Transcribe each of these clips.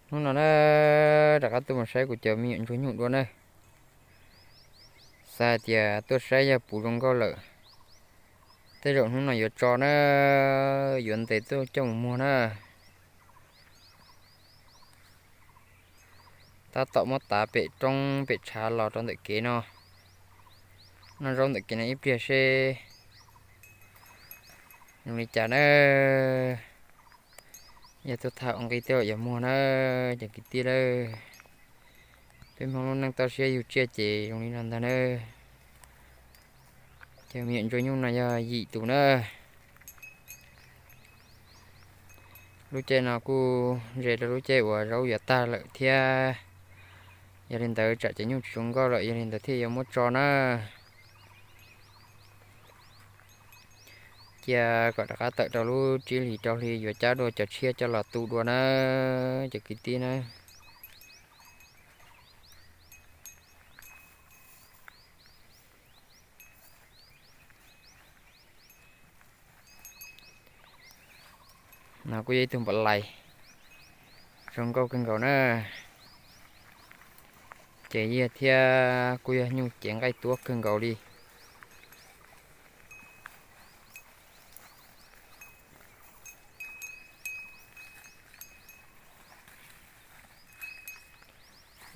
Hnub no na, rov qab tuaj mus saib kuv cov me nyuam ntsuag nyuj dua na. Xav hais tias tuaj saib yog puv zoo nkauj lawm, tej zaum hnub no yuav tso na, yuav ntes tuaj coj mus muag na. Tab tom muab tav pem roob pem tshav los rau ntawm kev no. Noj zaub ntawm kev no ib pliag seb zoo li cas na. Yog tuaj tham ua nqi tej zaum yuav muag na, cov kwv tij lawm. Peb Hmoob lub neej toj siab yug tsiaj ces zoo li no ntag na. Cov me nyuam ntsuag nyuj no yog yim tus na. Lub caij no kuj ze rau lub caij uas zaub yuav tag lawm thiab. Yog li ntawd tsam cov nyuj tsis zoo nkauj lawm, yog li ntawd thiaj yuav muab tso na. Cia kom rov qab tawm rau lub tsib hlis rau hli yuav cab dua cov tshiab coj los tu dua na, cov kwv tij na. No kuj yog ib tug npam lais zoo nkauj kawg nkaus na. Ces yiag thiab kuj yog nyuj cev nqaij tuab kawg nkaus li.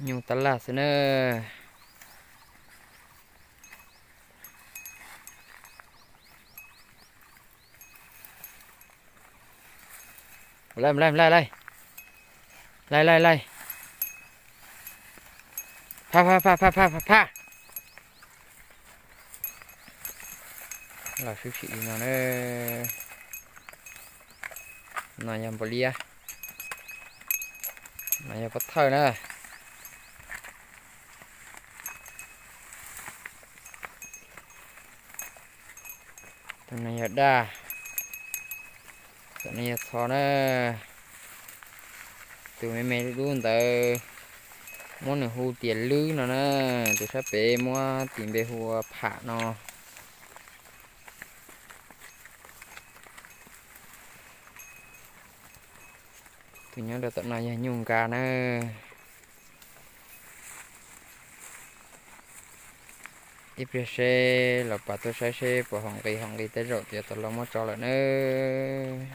Nyuj tab laj xwb na. Laij, laij, laij, laij. Laij, laij, laij. Phaj, phaj, phaj, phaj, phaj, phaj, phaj. Los sib sim li no na. No yog npua liab, no yog pob thawj na. Tus no yog daj, tus no yog txho na. Tus me me dub ntawd muab nws hu tias lwb no na. Tus sab pem muab tis npe hu ua pham no. Tus nyob rau tom no yog nyuj nkas na. Ib pliag seb los pas tuaj saib seb puas haum nqi, haum nqi tej zaum yuav tau los muab tso lawm nawb.